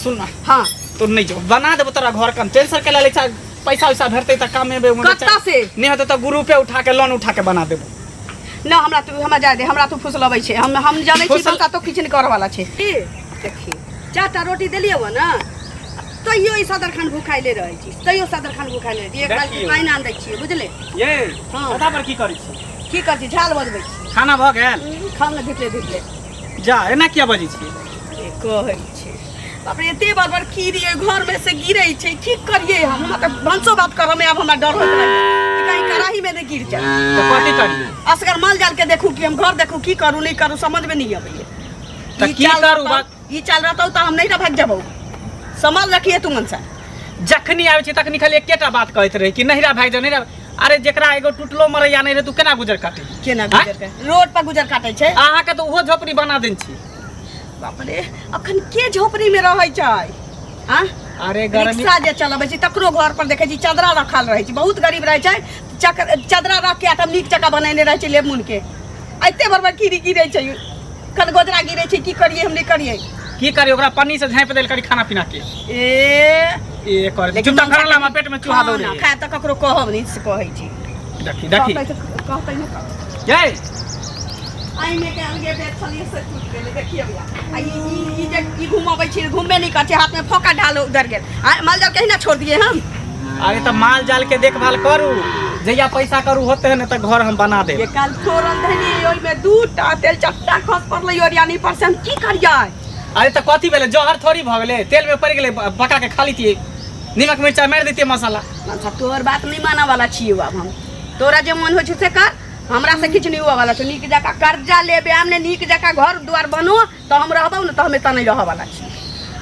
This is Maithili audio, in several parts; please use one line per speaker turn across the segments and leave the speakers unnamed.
सुन ना।
हाँ
तो नहीं जो बना देबो तोरा घर कम टेंशन के ले छै पैसा वैसा भेटतै त कमेबे उमेबे
कत्ता से?
नहीं होतै त ग्रुपे उठा के लोन उठा के बना देबो
ना हमरा तू हमरा जाय दे हमरा तू फुसलबै छै हम हम जानै छी
फुसल-
तो किछु नहि करऽ वाला छै देखी चारिटा रोटी देलियै हो ने तैयो ई सदरखान भूखाइले रहै छी तैयो सदरखान भूखाइले रहै छी एक बाल्टी
देखियौ।
पानि आनि दै छियै बुझले
ये
हाँ।
पता पर की करै छी
की करै छी झाल बजबै छी
खाना भऽ गेल
खाना धिपले धिपले
जा एना किया बजै छियै
ए, कहै छै बाप रे एते बार बार कीड़ी ओहि घरमे से गिरै छै की करियै हम हमरा तऽ भनसो भात करऽमे आब हमरा डर होइत रहैए कि कहीं कड़ाहीमे नहि गिर जाए
तऽ कथी करियै
असगर माल जाल के देखू कि हम घर देखू की करू नहि करू समझमे नहि अबैए
तऽ
ई
की
चाल
करू
रहतौ-
बात?
ई चाल रहतौ तऽ हम नहि ने भागि जेबौ समझ रखिए तू मनसा
जखनी आबै छै तखनी खाली एकेटा बात कहैत रहै कि नहिरा भागि जाओ नहिरा अरे जेकरा एगो टूटलो मरैया नहि रहै तू केना गुजर काटे
केना गुजर के रोड पर गुजर काटै छै
अहाँके तऽ ओहो झोपड़ी बना देने छी
बाप रे अखन के झोपड़ी में रहै छै आ
अरे गर्मी
रिक्शा जे चलबै छै तकरो घर पर देखै छी चदरा रखल रहै छै बहुत गरीब रहै छै चदरा रख के आटम नीक जकाँ बनेने रहै छै लेमून के एते बड़ बड़ कीड़ी गिरै छै कनगोजरा गिरै छै की करियै हम नहि करियै
की करी ओकरा पन्नी से झाँपि देल करी खाना पीना के
ए
ए कर
लेकिन
चुपचाप खाना ला हमरा पेट में चूहा दौड़े
खाना खाए तऽ ककरो कहब नहि से कहै छी
देखी देखी
कहतै तऽ कहतै नहि कहतै।
ये
एहिमे के अलगे बेर छलियै से टूटि गेलै देखियौ भैया आ ई ई ई जे ई घुमबै छी घुमबे नहि करै छै हाथमे फोका ढाल उधर गेल आ माल जाल कहीं ना छोड़ दिए हम
अरे तऽ माल जाल के देखभाल करू जहिया पैसा करू होते है ना तऽ घर हम बना देब
ये काल तोरल धनी ओहिमे दूटा तेल चट्टा खस पड़लै ओरियानी पर से हम की करियै
अरे तऽ कथी भेलै जहर थोड़ी भऽ गेलै तेल में पड़ि गेलै पका के खा लीतियै निमक मिर्चा मारि दैतियै मसाला
अच्छा तोहर बात नहि मानऽ वाला छियौ आब हम तोरा जे मन होइ छौ से कर हमरा से किछु नहि हुअ वाला छौ नीक जकाँ कर्जा लेबे आब ने नीक जकाँ घर दुआर बनो तऽ हम रहबौ ने तऽ हम एतऽ नहि रहऽ वाला छी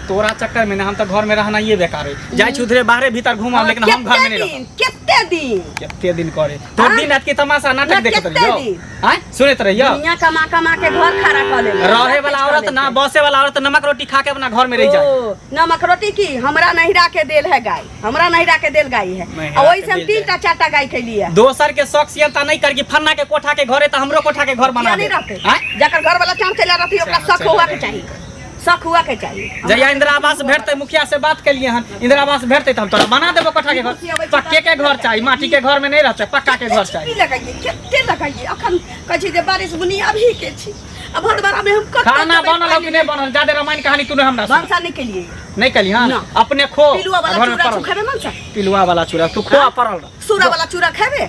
तोरा चक्कर में ना हम तऽ घर में रहनाइए बेकार है जाइ छी उधरे बाहरे भीतर घूमब लेकिन हम घर में नहीं रहब
दिन कते दिन
कते दिन करे तोर
हाँ?
दिन रात के तमाशा नाटक
ना,
देखत
कते
रहियो
दिन?
आय सुनैत रहियो
दुनिया कमा कमा के घर खड़ा कऽ लेले
रहे वाला औरत ना बसे वाला औरत नमक रोटी खा के अपना घर में रह जाए
ओ, नमक रोटी की हमरा नहिरा के देल है गाय हमरा नहिरा के देल गाय है
नहिरा
आ ओहि
के
से हम
देल
तीन टा चार टा गाय खैली है
दोसर के शौक सियंता नहीं कर कि फन्ना के कोठा के घरे त हमरो कोठा के घर बना
किया नहीं
दे
रहते
आय
जकर घर वाला चांद चला रहती ओकरा
चल,
शक हुआ के
चल,
चाहिए शक हुआ के चाहिए
जहिया इंदिरा आवास भेटतै मुखिया से बात केलिए हन इंदिरा आवास भेटतै त हम तोरा बना देबो कोठा के घर पक्के के घर चाही माटी के घर में नहीं रहतै पक्का के घर चाही
की लगाइए कते लगाइए अखन कहै छै जे बारिश बुनी अभी के छी आ भदवारा में हम कते
खाना
देबै
बनल हो कि
पानि?
नहीं बनल ज्यादा रामायण कहानी तू हमरा सुना।
भनसा नहीं केलिए
नहीं कली हाँ
ना।
अपने खो
पिलुआ वाला
घर में
चूड़ा
पड़ल
तू खेबे मनसा
पिलुआ वाला चूड़ा तू खो आ पड़ल रह।
सूरा वाला चूड़ा खेबे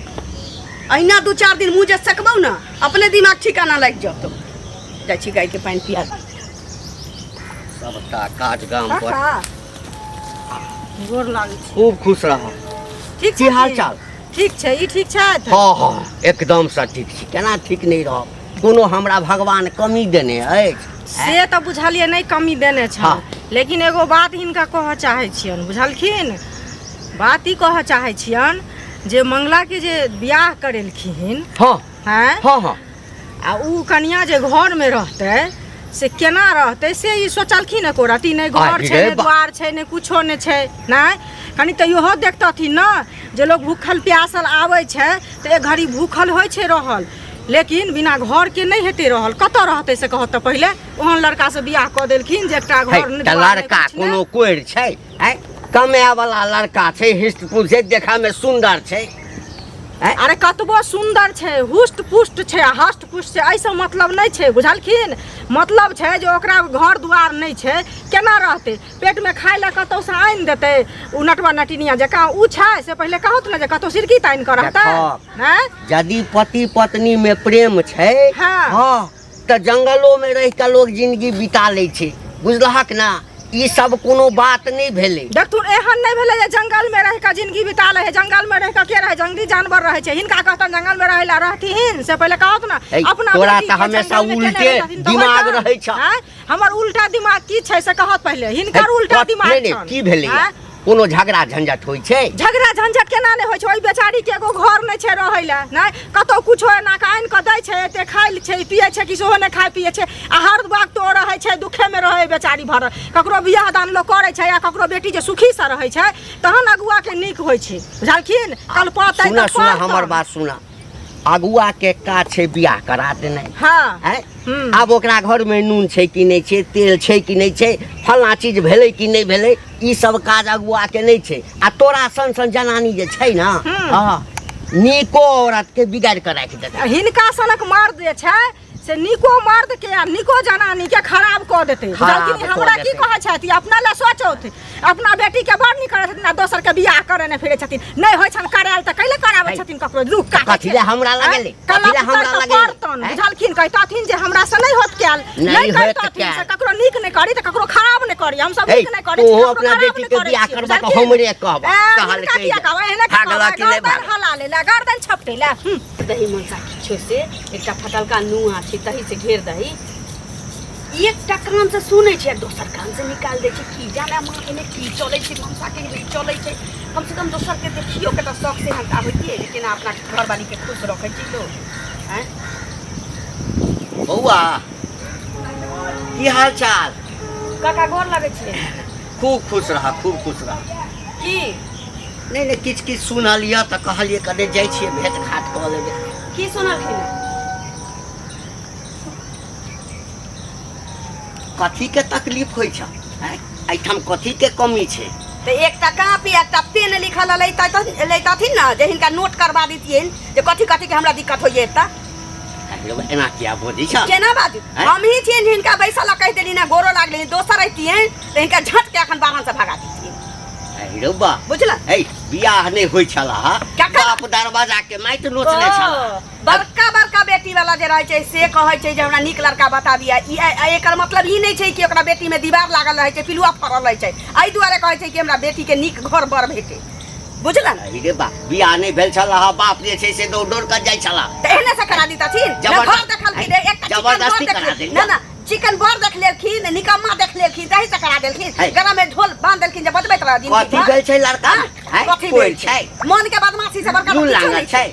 अहिना दू चार दिन मुँह जे सकबौ ना अपने दिमाग ठिकाना लागि जतौ जाइ छी गाय के पानि पिया
सबटा काज गाम पर
काका गोर लागै छी
खूब खुश रह
ठीक
की
छै
हाल चाल
ठीक छै ई ठीक छथि
हँ हँ एकदमसँ ठीक छी केना ठीक नहि रहब कोनो हमरा भगवान कमी देने अछि
से तऽ बुझलियै नहि कमी देने छल
हँ।
लेकिन एगो बात हिनका कहऽ चाहै छियनि बुझलखिन बात ई कहऽ चाहै छियनि जे मंगलाके जे बियाह करेलखिन
हँ
आँय
हँ हँ
आ उ कनिया जे घरमे रहतै से केना रहतै से ई सोचलखिन एको रत्ती नहि घर
आहि
छै
रे
नहि
बा।
द्वार छै नहि कुछो नहि छै नहि कनि तऽ इहो देखतथिन ने जे लोक भूखल प्यासल आबै छै तऽ एक घड़ी भूखल होइ छै रहल लेकिन बिना घरके नहि हेतै रहल कतऽ रहतै से कहत तऽ पहिले ओहन लड़कासँ बियाह कऽ देलखिन जे एकटा
है,
घर नहि
तऽ
द्वार नहि
लड़का
किछु नहि।
कोनो कोरि छै आँय कमाए वाला लड़का छै हृष्ट पुष्ट छै देखैमे सुन्दर छै आँय
अरे कतबो सुन्दर छै हुष्ट पुष्ट छै आ हष्ट पुष्ट छै एहिसँ मतलब नहि छै बुझलखिन मतलब छै जे ओकरा घर दुआर नहि छै केना रहतै पेटमे खाय लए कतहुसँ आनि देतै ओ नटुआ नटिनिया जकाँ ओ छै से पहिले कहत ने जे कतहु सिरकी तानि कऽ रहतै
देखहक।
आँय
यदि पति पत्नी में प्रेम छै
हाँ।
हाँ तऽ जंगलो में रहि कऽ लोग जिंदगी बिता लै छै बुझलहक ना ई सब कोनो बात नहि भेलै
देखथुन एहन नहि भेलै जे जंगलमे रहि कऽ जिंदगी बिता लै है जंगलमे रहि कऽ के रहै जंगली जानवर रहै छै हिनका कहतन जंगलमे रहै लए रहथिन से पहिले कहत ने
है,
अपना
तोरा
बेटीके
तऽ हमेशा
जंगलमे केने
उल्टे
रहथिन तऽ
दिमाग
होइत।
रहै छह।
आँय? हमर उल्टा दिमाग की छै से कहत पहिले हिनकर
है,
उल्टा दिमाग
नहि नहि
छनि।
की भेलै
आँय?
कोनो झगड़ा झंझट होइ छै
झगड़ा झंझट केना नहि होइ छै ओहि बेचारी के एगो घर नहि छै रहै लए नहि कतौ कुछो एना कऽ आनि कऽ दै छै एते खाइ छै पियै छै कि सेहो नहि खाइ पियै छै आ हर वक्त ओ रहै छै दुखे मे रहै बेचारी भरल ककरो बियाह दान लोक करै छै या ककरो बेटी जे सुखीसँ रहै छै तहन अगुआ के नीक होइ छै बुझलखिन कल पतै
सुना
तऽ
सुना
पढ़तनि।
हमर बात सुना अगुआ के काज छै बियाह करा देनाइ।
हाँ।
आँय?
हम्म।
आब ओकरा घर में नून छै कि नहि छै, तेल छै कि नहि छै, फलाँ चीज भेलै कि नहि भेलै, ई सब काज अगुआ के नहि छै। आ तोरा सन सन जनानी जे छै ने, हँ, नीको औरत के बिगाड़ि कऽ राखि देतै।
हिनका सनक मर्द जे छै से नीको मर्द के आ नीको जनानी के खराब कऽ देतै।
खराब
बुझलखिन?
कऽ
हमरा की
देतै।
कहै छथि, अपना लए सोचौथ, अपना बेटी के बड़ नीक करै छथिन आ दोसर के बियाह करे नहि फिरै छथिन। नहि होइ छनि करायल तऽ कैले कराबै
है।
छथिन ककरो दुख काटै
कथी लए हमरा लगेलै? कथी लए हमरा लगेलै?
पड़तन।
हैं?
बुझलखिन? कहितथिन जे हमरा से नहि होत कयल,
नहि
नहि
होत
कहितथिन
कयल।
से ककरो नीक नहि करी तऽ ककरो खराब नहि करी। हमसब
हे,
नीक नहि करै छी,
तोहू
ककरो
अपना
खराब
बेटी
नहि
के
करै
बियाह
छियै,
करबा तऽ
बुझलखिन?
हमरे कहबा।
ए, हिनका
कहलकै
किया
जे
कहबै? एहने
भागला
कहबै,
कि नहि
गर्दन
भागला?
हला लेला, गर्दन छपटेला।
दही मनसा किछो से एकटा फटलका नुआ छै तही से घेर दही। एकटा कान से सुनै छै आ दोसर कान से निकाल दै छै। की जाने माँ एने की चलै छै, मनसा के नहि चलै छै। कम से कम दोसर के देखियो के तऽ शौक से हंता होइतियै जे केना अपना घरवाली के खुश रखै छै लोग। आँय
बौआ, की हाल चाल?
काका गोर लगै छियै।
खूब खुश रह, खूब खुश रह।
की
नहि नहि, किछु किछु सुनलियै तऽ कहलियै कने जाइ छियै भेंट घाट कऽ लेबै।
की सुनलखिन?
कथी के तकलीफ होइ छै? आँय? एहिठाम कथी के कमी छै?
तऽ एकटा कापी एकटा पेन लिखल लैतथिन ने जे हिनका नोट करबा दितियनि जे कथी कथी के हमरा दिक्कत होइए एतऽ।
अरे बा, एना किया बजै छ?
केना बाजू?
आँय?
हमही छियनि हिनका बैसल कहि देली ने, गोरो लागली। दोसर अइतियनि तऽ हिनका झट के अखन बाहर से भगा दितियनि।
अरे बा,
बुझल?
है, बियाह नहि होइ छला हा,
ककर?
बाप दरवाजा के माटि नोचने छला।
ओ, बड़का बड़का बेटी वाला जे रहै छै से कहै छै जे हमरा नीक लड़का बता दिया। ई एकर मतलब ई नहि छै कि ओकरा बेटी में दीवार लागल रहै छै, पिलुआ फड़ल रहै छै। एहि दुआरे कहै छै कि हमरा बेटी के नीक घर बर भेटे। बुझलन?
अरे बा, बियाह नहि भेल छला हा, बाप जे छै से दौड़ दौड़ कऽ जाइ छला।
तऽ एहने से करा दितथिन? ने घर देखलखिन रे, एकटा चिकन बर
जबरदस्ती करा
देखलखिन।
देल।
ना ना, चिकन बर देख लेलखिन, निकम्मा देख लेलखिन, तही से करा देलखिन।
है।
गला में ढोल बांध देलखिन जे बजबैत रह जिनगी
कथी
भर।
भेल छै लड़का?
हाँ?
है?
कथी
कोइ
भेल छै?
छै?
मन के बदमाशी से बड़का
दू
किछो
लागल
नहि
छै।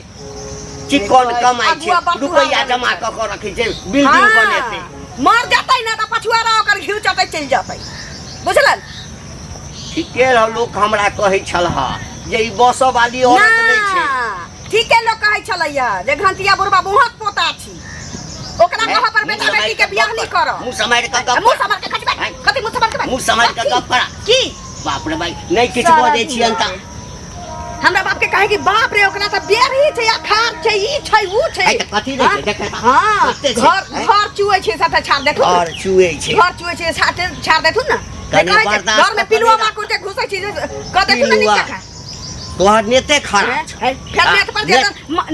चिकन कमाइ छै,
अगुआ बटुआ
रुपैआ
बनै
जमा
छै।
कऽ कऽ रखै छै, बिल्डिंग
हाँ,
बनेतै।
मर जेतै ने तऽ पछुआरा ओकर घिउ चटै चलि जेतै। बुझलन?
ठीके रह, लोक हमरा कहै छल हा जे ई बसऽ वाली औरत नहि छै।
ना, ठीके लोक कहै छलैया जे घंटिया बुढ़बा मुँहक पोता छी, ओकरा
हैं?
कह पर बेटा
मुँह
बेटी के
सम्हारि
बियाह
कऽ
नहि
गप्प कर।
करऽ।
मुँह सम्हारि कऽ गप्प
मुँह
कर।
सम्हारि के कथी
हैं?
कथी मुँह सम्हारि के
मुँह सम्हारि कऽ
कथी?
गप्प करा।
की
बाप रे भाई, नहि किछु
सारा
बजै छियनि तऽ
हमरा बाप के कहे कि बाप रे ओकरा तऽ बेरही छै, अखार छै, ई छै, ऊ छै।
है तऽ कथी रहै छै? देखै तऽ
हाँ,
कते छै,
घर
हैं?
घर चुए छै साथे छाड़ देथुन ने।
घर चुए छै।
घर चुए छै साथे छाड़ देथुन ने।
कनी
कहै छै,
बर्दाश्त
घर में
तऽ
पिलुआ
करी ना।
माकुर जे घुसै छै जे कह देथुन ने नीक
पिलुआ।
जकाँ।
तोहर नेते खराब छौ।
है, फेर
हाँ,
नेट पर गेल,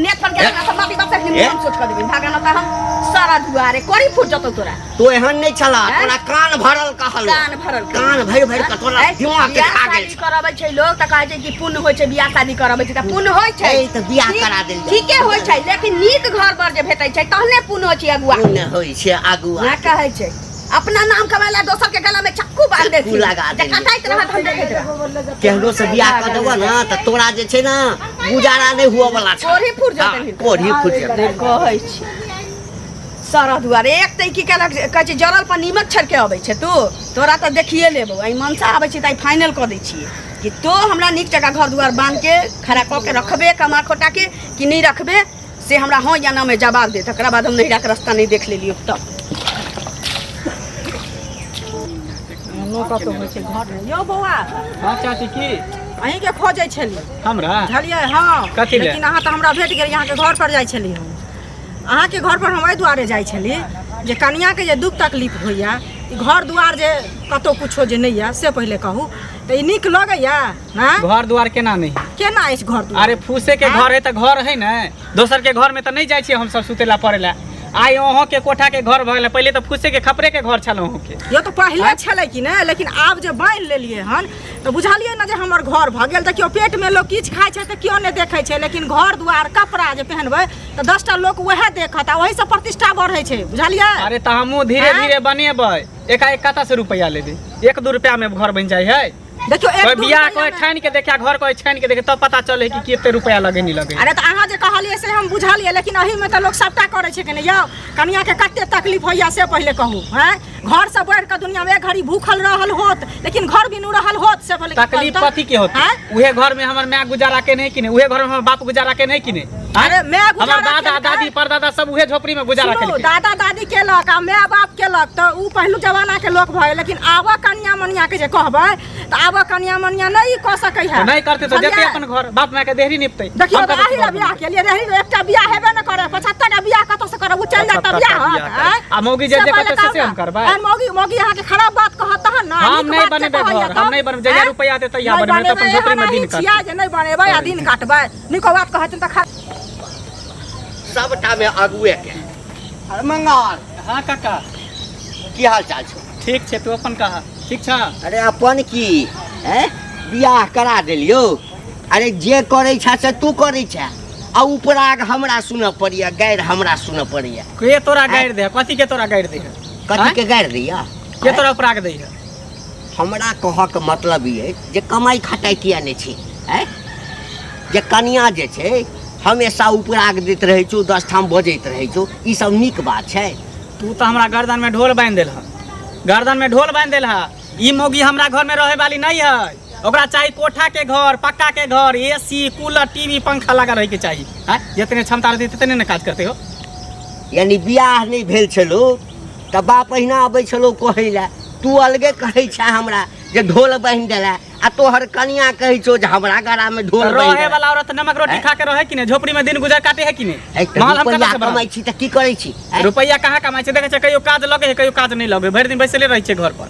नेट पर गेल तऽ माटी बाप से
ए?
हम सोच कऽ देबै भागा न तऽ हम सारा दुआरे कोरी फूट जतौ तोरा।
तो एहन नहि छला,
हैं?
तोरा कान भरल कहलो।
कान भरल कहलो।
कान भरि भरि कऽ तोरा
हैं?
दिमाग के
बियाह
खा गेल
शादी
छौ।
करबै छै लोग तऽ कहै छै कि पुण्य होइ छै बियाह शादी करबै छै तऽ पुण्य होइ छै।
ei, तऽ बियाह करा देल जाय।
ठीके होइ छै, लेकिन नीक घर बर जे भेटै छै तहने पुण्य होइ छै अगुआ।
पुण्य होइ छै अगुआ।
ना कहै छै अपना नाम कमाय ला दोसर के गला में चक्कू बांध देथिन।
चक्कू लगा
जे
देलियै।
कटाइत रहत हम देखैत रहब।
केहनो से बियाह कऽ देबऽ ने तऽ तोरा जे छै ने गुजारा नहि हुअ वाला छौ।
कोढ़ी फूट जेतनि
हाँ,
हिनकर।
कोढ़ी फूट जेतनि।
कहै छी सारा दुआरे एक तऽ की केलक कहै छै जरल पर नीमक छिड़के अबै छै तू, तोरा तऽ देखिए लेबौ। एहि मनसा आबै छै तऽ आइ फाइनल कऽ दै छियै कि तो हमरा नीक जकाँ घर दुआर बान्हि के खड़ा कऽ के रखबे कमा खोटा के कि नहि रखबे, से हमरा हँ या ना में जवाब दे, तकरा बाद हम नैहराके रास्ता नहि देख लेलियौ तब।
एहनो कतौ होइ छै घर में? यौ बौआ।
हाँ चाची, की
अहींके खोजै छली।
हमरा?
बुझलियै? हाँ।
कथी लए?
लेकिन अहाँ तऽ हमरा भेट गेल। अहाँके घर पर जाइ छली हम। अहाँके घर पर हम एहि दुआरे जाइ छली जे कनियाके जे दुख तकलीफ होइए, ई घर दुआर जे कतौ कुछो जे नहि यऽ से पहिले कहू तऽ ई नीक लगैया? हाँ?
घर दुआर केना नहि?
केना अछि घर दुआर?
अरे फूसे के
हाँ?
घर है तऽ घर है ने, दोसर के घर में तऽ नहि जाइ छियै हमसब सुते ला पड़े ला। आइ अहों के कोठा के घर भऽ गेलै, पहिले तऽ फूसे के खपरे के घर छल अहों के।
यो तऽ पहिले छलै कि ने, लेकिन आब जे बान्हि लेलियै हन तऽ बुझलियै ने जे हमर घर भऽ गेल। देखियौ पेटमे लोक किछु खाइ छै तऽ केओ नहि देखै छै, लेकिन घर दुआर कपड़ा जे पहनबै तऽ 10टा लोक वएह देखत आ ओहिसँ प्रतिष्ठा बढ़ै छै। बुझलियै?
अरे तऽ हमहूँ धीरे
आँय?
धीरे बनेबै, एकाएक कतऽ से रुपैआ लेबै? 1-2 रुपैआ में घर बनि जाइ है।
देखियौ एक
कोई
दू
बियाह
रुपैआ
कोई
मे-
ठानि के देखा, घर कोई छानि के देखे तब पता चले कि कते रुपैआ लगे नहीं लगे।
अरे तऽ अहाँ जे कहलियै से हम बुझलियै, लेकिन एहिमे तऽ लोक सबटा करै छै कि नहि? यौ कनियाके कते तकलीफ होइया से पहिले कहू। हैं, घर से बढ़ि कऽ दुनियामे एक घड़ी भूखल रहल होत लेकिन घर बिनु रहल होत से पहिले
तकलीफ
कहू तऽ।
कथी के होते?
हैं?
उहे घर में हमर माय गुजारा के नहीं कि नहीं, उहे घर में हमर बाप गुजारा के नहीं कि नहीं, आँय?
अरे मैं
हमर
गुजारा
दादा
केलकै।
दादी परदादा सब उहे झोपड़ी में गुजारा
सुनू,
केलकै
दादा दादी केलक आ माय बाप केलक तऽ उ पहिलुक जमाना के लोक भऽ गेल लेकिन आब कनिया मनिया के जे कहबै तऽ आब कनिया मनिया नहि ई कऽ सकै है
तऽ नहि करतै तऽ जेतै
बुझलियै?
अपन घर बाप माय के देहरी निपतै
देखियौ
हम
तऽ
कतऽ
अही लए
घर
बियाह
बनेबै?
केलियै रही एकटा बियाह हेबे ने करे 75 टा बियाह कतऽ से करब उ चलि जायत तऽ
75
बियाह
टा
होत
बियाह
आँय?
करब। आ मौगी जे
से
जे
पहिले
कहतै से
कहू
से हम
ने।
करबै।
आँय, मौगी मौगी अहाँके खराब बात कहत तहन ने
हम
नीक
नहि
बात जे
बनेबै
कहैया
घर, हम
तब,
नहि बनेबै। जहिया
आँय?
रुपैआ देतै तहिया
नहि
बनेबै, तऽ अपन
बनेबै,
झोपड़ी में
एहन
दिन
अहीं छियै
कटतै।
जे नहि बनेबै आ दिन काटबै नीको बात कहै छथिन तऽ खराब
सबटा में अगुए के अरे मंगल
हाँ काका
की हाल चाल छौ
ठीक छै तू अपन कहा ठीक छ
अरे अपन की हैं बियाह करा देलियौ अरे जे करै छ से तू करै छ आ उपराग हमरा सुनऽ पड़ैया गैर हमरा सुनऽ पड़ैया
के तोरा गारि दे कथी के तोरा गारि दे
कथी के गारि दैया
के तोरा उपराग दे
हमरा कहऽके मतलब ई अछि जे कमाइ खटाइ किया नहि छी आँय जे कनिया जे छै हमेशा उपराग दैत रहै छौ 10 ठाम बजैत रहै छौ ई सब नीक बात छै
तू तऽ हमरा गर्दन में ढोल बान्हि देलह गर्दन में ढोल बान्हि देलह ई मौगी हमरा घर में रहे वाली नहीं है ओकरा चाही कोठा के घर पक्का के घर एसी कूलर टीवी पंखा लगा रहे के चाही आँय जितने क्षमता रहते तितने ने काज करते हो
यानी बियाह नहि भेल छलौ तऽ बाप अहिना अबै छलौ कहै लए तू अलगे कहै छह हमरा जे ढोल बान्हि देला आ तोहर कनिया कहै छौ जे हमरा गरा में ढोल बान्हि
रहे
देला
वाला औरत नमक रोटी खा के रहे कि नहीं झोपड़ी में दिन गुजर काटे है कि नहीं
है तऽ
माल हम
रुपैआ
कतऽ से
कमाइ
बनाबी?
छी तऽ की करै छी आँय?
रुपैआ कहाँ कमाइ छै देखै छै कहियो काज लगे है कहियो काज नहि लगे भरि दिन बैसले रहै छै घर पर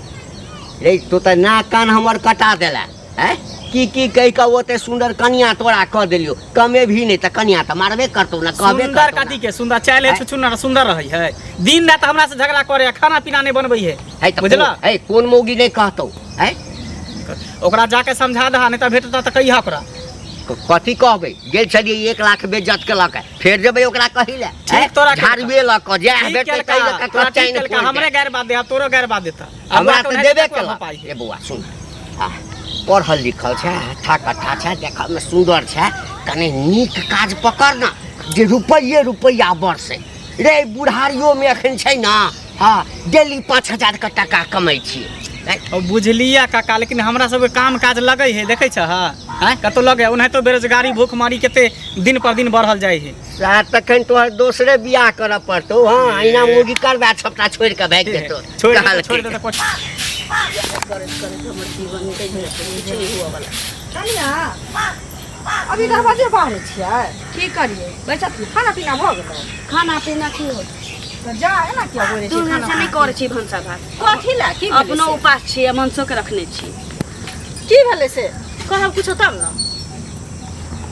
रे तू तऽ नाक कान हमर कटा देला आँय की की कहि कऽ ओते सुन्दर कनिया तोरा कऽ देलियौ कमे भी नहि तऽ कनिया तऽ मारबे करतौ ने कहबे
सुंदर
करतौ
कथी के सुंदर चाइले
आँय?
छुछुनर सुंदर रहै है दिन रात हमरा से झगड़ा करे है खाना पीना नहीं बनबै है
है तऽ
बुझला
है कोन मौगी नहि कहतौ है
ओकरा जाके समझा दहा नहीं तऽ भेटता तऽ कहिया ओकरा
कथी कहबै गेल छलियै 1 लाख बेज्जत केलक फेर जेबै ओकरा कहै लए
ठीक तोरा
झाड़ुए लऽ कऽ जएह
ठीक
भेटतै
केलका,
ताहि लऽ कऽ
तोरा ठीक
चैन
केलका,
फोड़ि
हमरे
दे।
गैर बात दे तोरो गैर बात देता
हमरा
अगुआ
तऽ
के
देबे
ओनाहिते
केलक
पाइ
ए बौआ सुन आ पढ़ल लिखल छै हट्ठा कट्ठा छै देखऽमे सुन्दर छै कने नीक काज पकड़ ने जे रुपैए रुपैआ बरसै रे बुढ़ारियोमे एखन छै ने हँ डेली 5000 के टाका कमै छियै
ओ बुझलियै काका लेकिन हमरा सबके काम काज लगै है देखै छह आँय कतौ लगै है ओनाहितो बेरोजगारी भूखमरी कते दिन पर दिन बढ़ल जाइ है
सएह तखन तोहर दोसरे बियाह करऽ पड़तौ हँ अहिना मौगी करबा सबटा छोड़ि कऽ भागि जेतौ
छोड़ि दे
कहलकै।
छोड़ि दे तऽ कोठी
करैत करैत हमर जीवन निकलि गेल किछु नहि हुअ वाला
कनिया अभी दरवाजे बाहर छियै
की करियै
बैसत खाना पीना भऽ गेलै
खाना पीना की होत
तऽ जा एना किया बोलै
दू
छी
दिन
खाना
से नहि करै छी भनसा भात
कथी लए की भेलै
अपनो
से?
उपास छी आ मनसो के रखने छी
की भेलै से कहब किछो तब ने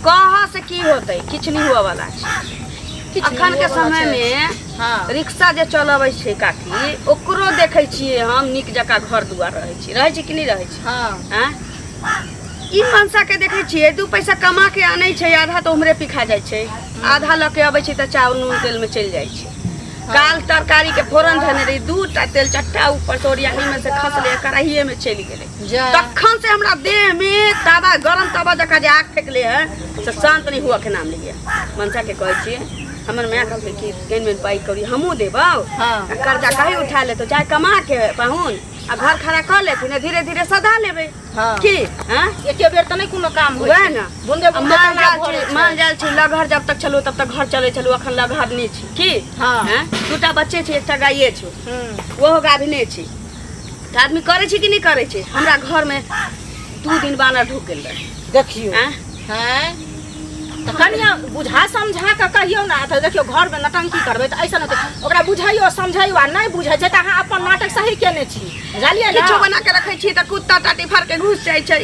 कहाँ से की होतै किछु नहि हुअ वाला छै
किछु नहि
अखन के
हुअ वाला
समय
छै।
मे
हँ
रिक्शा जे चलबै छै काकी ओकरो देखै छियै हम नीक जकाँ घर दुआर रहै छी रहै छी कि नहि रहै छी
हँ
आँय ई मनसा के देखै छियै 2 पैसा कमा के आनै छै आधा तऽ उम्हरे पिखा जाइ छै आधा लऽ के अबै छै तऽ चाउर नून तेल में चलि जाइ छै काल तरकारी के फोरन धने रही 2टा तेल चट्टा ऊपर से ओरियानी में से खसले कढ़ाइये में चलि गेलै तखन से हमरा देह में तावा गरम तावा जकाँ जे आग फेकले है से शांत नहीं हुआ के नाम लिये मनसा के कहै छियै हमर माय कहलकै कि केन मेन पाइ कौड़ी हमहूँ देबौ कर्जा कहीं उठा लेतौ चाहे कमा के पाहुन आ घर खड़ा कऽ लेथिन धीरे धीरे सधा लेबै
हाँ।
की हाँ
एके बेर तऽ नहि कोनो काम होइ
वएह
छै
ने
बूंदे
आ
बूंदे
माल
तालाब
जाल
भरै
छै
छै।
माल जाल छै लगहर जब तक छलू तब तक घर चलै छलू अखन लगहर नहि छै की
हाँ।
हाँ? दूटा बच्चे छै एकटा गाये छै
हम्म।
ओहो गाभिने छै तऽ आदमी करै छै कि नहि करै छै हमरा घरमे 2 दिन बानर ढुक गेल रहै
देखियौ
आँय?
हैं तऽ कनिया बुझा समझा कऽ कहियौ ने तऽ देखियौ घरमे नटंकी करबै तऽ ऐसा नहि ओकरा बुझैयौ समझैयौ आ नहि बुझै छै तऽ अहाँ अपन नाटक सही केने छी बुझलियै ने
किछो बना के रखै छी तऽ कुत्ता टाटी फाड़ के घुसि जाइ छै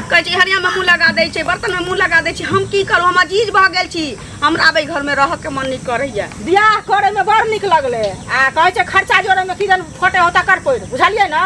कहै छै हरिया में मुँह लगा दै छै बर्तन में मुँह लगा दै छै हम की करू हम अजीज भऽ गेल छी हमरा आब एहि घरमे रहऽ के मन नहि करैया
बियाह करैमे बड़ नीक लगलै आ कहै छै खर्चा जोड़ैमे किदन फोटे होता कर पड़ि बुझलियै ने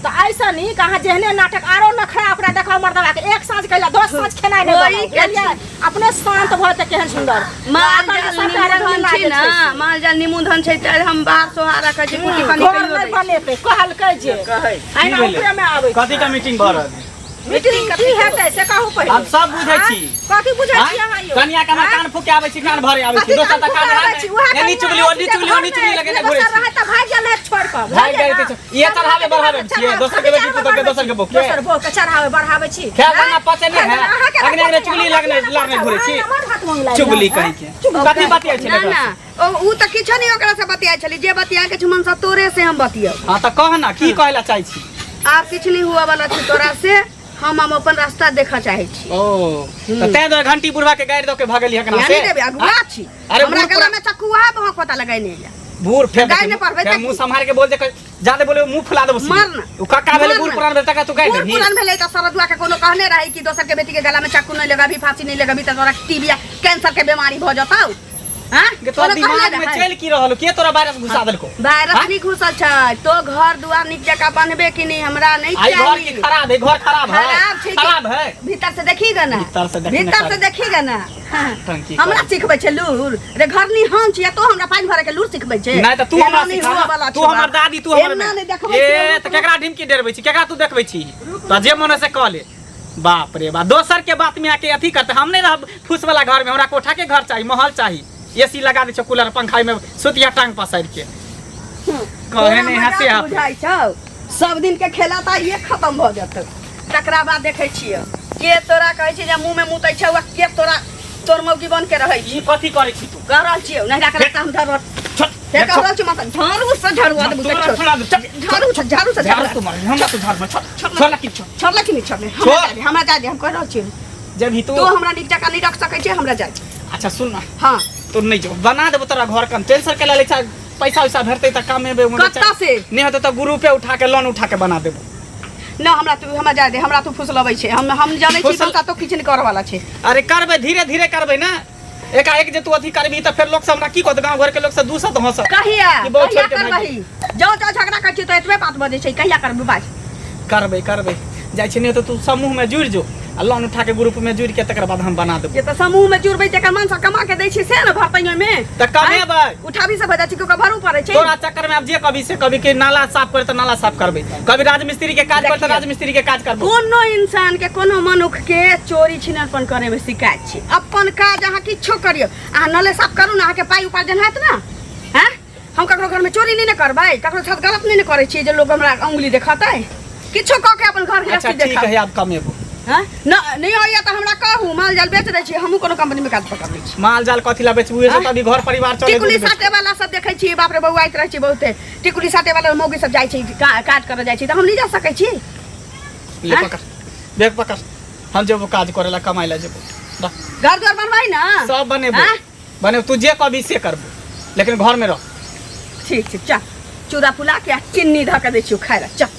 तऽ ऐसा नीक अहाँ जेहने नाटक आरो नखरा ओकरा देखाउ मर्दबा के एक साँझ कैला 10 साँझ खेनाइ नहि
ओही
बनाउ
के
बुझलियै अपने शांत भऽ जेतै केहन सुन्दर
माल
अकर
जाल
सबटा रंग
निमूधन
लागै
छै ने
छै से।
माल जाल निमूधन छै तऽ हम बाहर सोहारा कहै छी कुटी पानी
घर
कहियो
नहि
दै
बनेतै कहलकै जे
कहै
अहिना
की भेलै?
ऊपरेमे आबै
कथी का मीटिंग भऽ रहल है?
मीटिंग की हेतै से कहू पहिले।
हम सब बुझै छी।
कथी बुझै छी अहाँ यौ?
कनिया के हमरा कान फूके आबै छी, कान भरे आबै छी,
कथी
दोसर
कान
तऽ कान
फूके आबै छी? उएह
एनी
कनिया
चुगली ओनी
छै जे
चुगली ओनी
घरमे
चुगली लगेने घुरै
दोसर
छी।
रहै तऽ भागि गेल रहै छोड़ि कऽ,
भागि
बुझलियै
गेल
ने?
छै। इहे चढ़ाबै बढ़ाबै छियै, दोसर के बेटी पुतोह के दोसर के बहू के।
दोसर बहू के चढ़ाबै बढ़ाबै छी।
खायल दाना पचे नहि
खायल
है।
दाना अहाँके
अगने अगने
पचे
चुगली
है,
लगने
हमरा
लगने घुरै छी।
हमर हाथ मांगि
चुगली
लाइब,
कहीं के।
चुगली।
कथी बतियाइ छै
ना
एकरा
ना
से?
ओ तऽ किछो नहि ओकरा से बतियाइ छली, जे बतिया के छुमन सा तोरे से हम बतियौ।
हाँ तऽ कह ना, की कहै ला चाहै छी?
आब किछु नहि हुआ वाला छै तोरा से, हम अपन रास्ता देखऽ चाहै छी।
ओ तऽ तैं दुआरे घंटी बुढ़वा के गारि दऽ के भगेली हकना
यानी
से।
देबे अगुआ छी।
अरे
हमरा
बूढ़
गला में चक्कू है बहुत पता लगाई नहीं है।
बूढ़ फेर
गारि नहि पड़बै
फेर
तऽ
मुंह सम्हार के बोल दे, जादे बोले मुंह फुला देबो सीधे।
मार ना।
उ कक्का भेलै,
मार
बूढ़
ना।
पुरान भेल तकरा तू गारि
बूढ़
देबही?
पुरान भेलै तऽ सरदुआ के कोनो कहने रहै कि दोसर के बेटी के गला में चाकू नहीं लगाबी, फांसी नहीं लगाबी तऽ तोरा टीबी या कैंसर के बीमारी भऽ जतौ। हाँ?
गे तोरा
कोनो कहने
दिमाग में
रहै?
चलि की रहल? के तोरा वायरस घुसा देलको?
वायरस
हाँ?
नहीं घुसल छै, तो घर दुआर नीक जकाँ बनबे कि नहीं हमरा नहीं
आई घर
चाही।
की खराब है, घर खराब है।
खराब छै कि-
खराब है।
भीतर से देखी ग ना,
भीतर से देखी ना
भीतर से
खराब।
देखी ग ना। हाँ।
टंकी
हमरा
कर।
सिखबै छै लूर रे, घर नहीं हम छियै तो हमरा पानि भरे के लूर सिखबै छै?
नहीं तऽ तू
एना
हमरा
नहि
सिखा
हुअ वाला
तू
छौ
हमर
बाप।
दादी, तू हमर
एना नहि देखबै
ए
छियै।
तऽ केकरा ढिमकी डरबै छी, केकरा तू देखबै छी? तऽ जे मन है से कह ले। बाप रे बाप, दोसर के बात में आके अथी करते। हम नहीं रहब फूस वाला घर में, हमरा कोठा के घर चाहिए, महल चाहिए, एसी लगा दे छौ, कूलर पंखा में सुतिया टांग पसार के। कहे नहीं हंसे आप।
बुझाइ छौ सब दिन के खेला तऽ आइए खत्म भऽ जेतौ। तकरा बाद देखै छियै के तोरा कहै छै जे मुँह में मुतै छौ आ के तोरा तोर मौगी बन के रहै छी।
ई कथी करै छी तू?
कह रहल छियौ नहिरा के रास्ता हम धर
छोड़।
हे कह रहल छियौ माता झाड़ू से झाड़ू आदमी
तोरा
छोड़।
छोड़ा दे, चल।
झाड़ू से झाड़ू से
झाड़ू तू मार, हमरा तू झाड़ू मार, छोड़, छोड़, छोड़ कि छोड़।
छोड़ले कि नहि छोड़ले? हमरा
छोड़।
जाय दे, हमरा जाय दे, हम कह रहल छियौ।
जब ही तू
तू हमरा नीक जकाँ नहि रख सकै छै, हमरा जाय दे।
अच्छा सुन ना।
हाँ।
तू नहीं जो बना देबो तोरा घर कम टेंशन के ले छै, पैसा वैसा भेटतै तऽ काम हेबे।
कत्ता से?
नहीं होतै तऽ ग्रुपे उठा के लोन उठा के बना देबो।
ना हमरा तू हमरा जाय दे, हमरा तू फुसलबै छै, हम जानै छी।
फुसल-
तो किछु नहि करऽ वाला छै।
अरे करबै, धीरे धीरे करबै ना, एकाएक जे तू अथी करबी तऽ फेर लोक सब हमरा की कहत? गाँव घर के लोक सब दूसत हंसत।
कहिया
ई बहुत
कहिया
छोड़ के भागि
करबही? जँ जँ झगड़ा करै छियै तऽ एतबे बात बजै छै। कहिया करबी बाज?
करबै करबै, जाइ छी। नहि तऽ तू समूह में जुड़ि जो आ लोन उठा के ग्रुप में जुड़ि के तकर बाद हम बना देबो।
जे तऽ समूह में जुड़बै, जकर मन से कमा के दै छै से ने भरतै ओहिमे।
तऽ कमेबै।
उठाबी से भऽ जाइ छै, केओ भरू पड़ै छै।
तोरा चक्कर में आब जे कभी से कभी के नाला साफ करे तऽ नाला साफ करबै, कभी राजमिस्त्री के काज करे तऽ
देखियौ।
राजमिस्त्री के काज करबो।
कोनो इंसान के, कोनो मनुख के चोरी छिनरपन करे में शिकायत छै। अपन काज अहाँ किछो करियौ, अहाँ नले साफ करू ने, अहाँके पाइ उपार्जन हैत ने। हैं, हम ककरो घर में चोरी नहीं ने करबै, ककरो साथ गलत नहीं ने करै छियै जे लोग हमरा उंगली देखतै। किछो कऽ के अपन घर
अच्छा
गृहस्थी
ठीक
देखब।
है, आब कमेबो।
हैं? न नहीं होइए तऽ हमरा कहू, माल जाल बेच दै छियै, हमहूँ कोनो कंपनी में काज पकड़ लै छी।
माल जाल कथी ला बेचबू?
आँय?
अभी घर परिवार चले।
टिकुली साटे वाला सब देखै छी, बाप रे, बौआइत रहै छै बहुते। टिकुली साटे वाला मौगी सब जाइ छै, काज करऽ जाइ छै, तऽ हम नहि जा सकै छी?
ले
आँय?
पकड़, देख पकड़, हम जेबो काज करे ला, कमाई ला जेबो। दा।
घर द्वार बनवाई ना।
सब बनेबो।
आँय?
बनेबो, तू जे कहबी से करबो, लेकिन घर में रह।
ठीक छै, चल, चूड़ा फुला के आ चिन्नी धऽ के दै छियौ खाइ लए, चल।